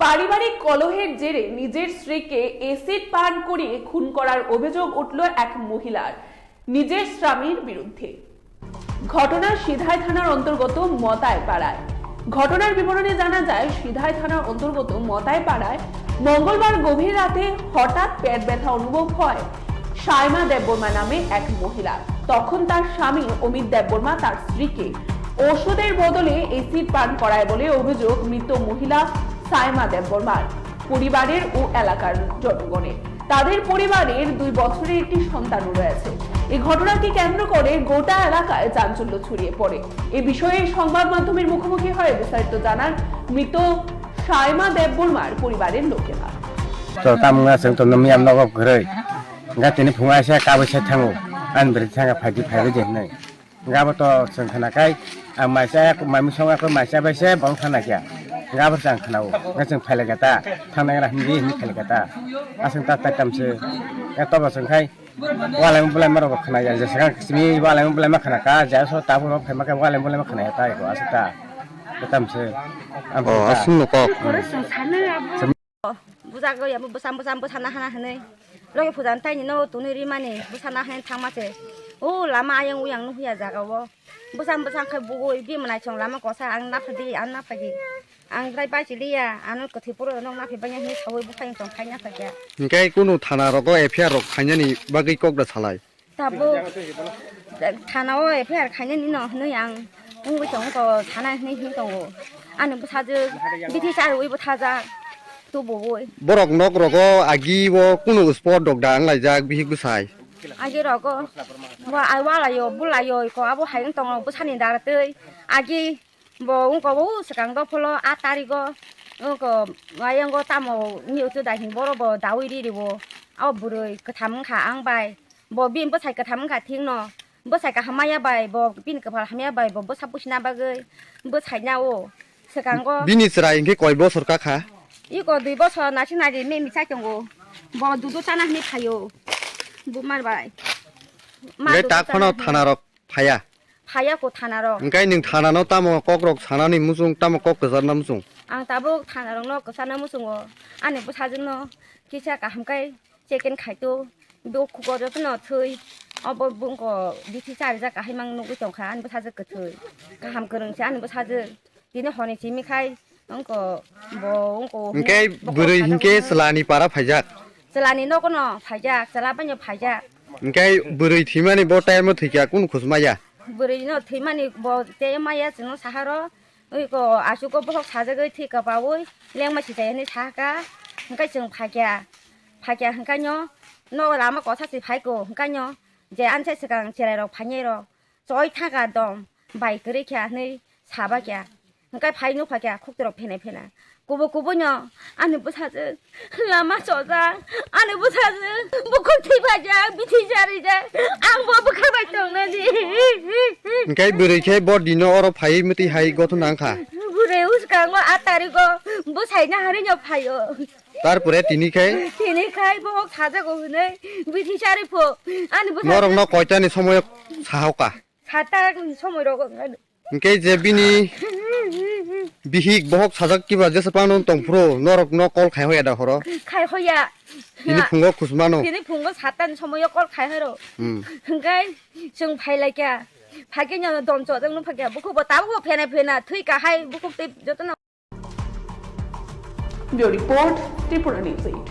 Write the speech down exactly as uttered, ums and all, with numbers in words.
পারিবারিক কলহের জেরে নিজের স্ত্রীকে এসিড পান করিয়ে খুন করার অভিযোগ উঠল এক মহিলার নিজের স্বামীর বিরুদ্ধে। ঘটনা সিধাই থানার অন্তর্গত মতাই পাড়ায়। ঘটনার বিবরণে জানা যায়, সিধাই থানার অন্তর্গত মতাই পাড়ায় মঙ্গলবার গভীর রাতে হঠাৎ পেট ব্যথা অনুভব হয় সাইমা দেববর্মা নামে এক মহিলা। তখন তার স্বামী অমিত দেববর্মা তার স্ত্রীকে ওষুধের বদলে এসিড পান করায় বলে অভিযোগ মৃত মহিলা সাইমা দেববর্মার পরিবারের ও এলাকার জনগণের। তাদের পরিবারের দুই বছরের একটি সন্তানও রয়েছে। এই ঘটনাকে কেন্দ্র করে গোটা এলাকায় চাঞ্চল্য ছড়িয়ে পড়ে। এ বিষয়ে সংবাদ মাধ্যমের মুখোমুখি হয়ে বিস্তারিত জানান মৃত সাইমা দেববর্মার পরিবারের লোকেরা। To tamo wng chwng to nung miyam nogo kwrwi. Hwnkhe tini phungo aisa kabui se thango. Ani bwrwi thangkha phaidi phaibai de hwnwi. Hwnkhe abo to chwng khna khai, ang maisa, mai mui songya khe maisa bai se bong thangna khe. Hwnkhe abo chwng khna-o. Hwnkhe chwng phailai kha ta. Thangnai gra hwnwi hwnwi phailai kha ta. Aswk ta tai tam se. Hwnkhe tobo chwng khai. Walai bwlai ma rok khna ya. Jesa khe simi walai bwlai ma khna kha. Jesa so tabuk rok phaima khe walai bwlai ma khna ya ta eko. Aswk ta. Tam se. Oh, aswk no kok. Bujago ya, bwsam bwsam bwsana hana hwnwi. Logi puja ni taini no twnwi rimani bwsana hwnwi thangma se. O lama ayang uyang nukya jaga o. Bwsam bwsam khai bugui bini mwnaisong lama kosa ang naphadi, ang naphadi. Ang drai bai chiliya, ano kwthwi puro nok naphi banya hwnwi saui buphai tong khai naphakya. Hwnkhe kunu thana rogo F I R rok khainani bagwi kok da salai. Tabuk thana o F I R khainani no hwnwi ang wngwi tongo, thana hwnwi hwnwi tongo. Ani bwsajwk bithi charwi bwthajak tubuwi. Borok nok rogo agi o kunu spot rok da wnglaijak bihik bwsai. Agi rogo wa, ai walaio bulaio ko abo hai wng tongo bwsani daratwi agi. Bo wngkha o swkang dopholo a tarigo wngkha ayango tamo ni utu dai hwnwi borok bo dawi riri o. O bwrwi kwtham wngkha ang bai. Bo bini bwsai kwtham wngkha thik no. Bwsai kaham maya bai bo bini kwphal hamya bai bo bwsa busina bagwi bwsai na o swkango. Bini chwrai hwnkhe koi bosor kakha? Iko dui bosor naisik naidi mimi chai tongo. Bo dudu chana hwnwi phaio. Bumar bai. Ma Hwnkhe dudu tak phano chana hwnwi. Thana rok phaiya? Phaiya ko thana rok. Hwnkhe nwng thana no tamo kok rok sanani muchung, tamo kok kwcharna muchung? Ang tabuk thana rok no kwcharna muchungo. Ani bwsajwk no kisa kaham khe check-in khaito. Bo khugo joto no thwi. Obo bungko bithi charijak kahai mang nugwi tongkha ani bwsajwk kwthwi. Kaham kwrwng se ani bwsajwk. Tini honi simi khai wngko bo wngko. Hwnkhe bo bwrwi kok hwnkhe sajak. Chwlani para phaijak? Chwlani nogo no phaijak, chwla bai no phaijak. Hwnkhe bwrwi thwimani bo time o thwikha kunu khusmaya? Bwrwi no thwimani bo tei maya chwngno saharo, oi ko aswk o bohok sajagwi thwi kwpaui lengma sichai hwnwi sahaka, hwnkhe chwng phaikha, phaikha hwnkhe no, no lama kosa se phaiko hwnkhe no, je anse swkang cherai rok phainai rok choi thaka dom bai kwrwi kha hwnwi sabakha. Hwnkhe phai nukha khe khukti rok phene phene. Kubu kubu no ani bwsajwk lama chojak, ani bwsajwk bukhuk thwi phaijak, bithi charijak, ang bo bwkha bai tongnani. Hwnkhe bwrwi khe bo dino oro phaiwi mwtwi hai gothona wngkha. Bwrwi uskango a tarigo bwsai naharwi no phaio. Tarpore tini khai? Tini khai bo sajago hwnwi bithi chari pho ani bwsajwk. Norok no koitani somoyo sahoka? Sata ni somoi rogo. Hwnkhe je bini bihik bohok sajak kiba jesa phano tongphuru norok no call khai hoya da horo? Khai hoya. Tini phungo khusmano. Tini phungo sata ni somoyo call khai horo. Hmm. Hwnkhe chwng phailaikha. Phaikhe no dom chojak no phaikha. Bukhuk bo tabuk bo phena phena thwi kahai bukhuk tei jotono. Bureau Report, Tripura News eight.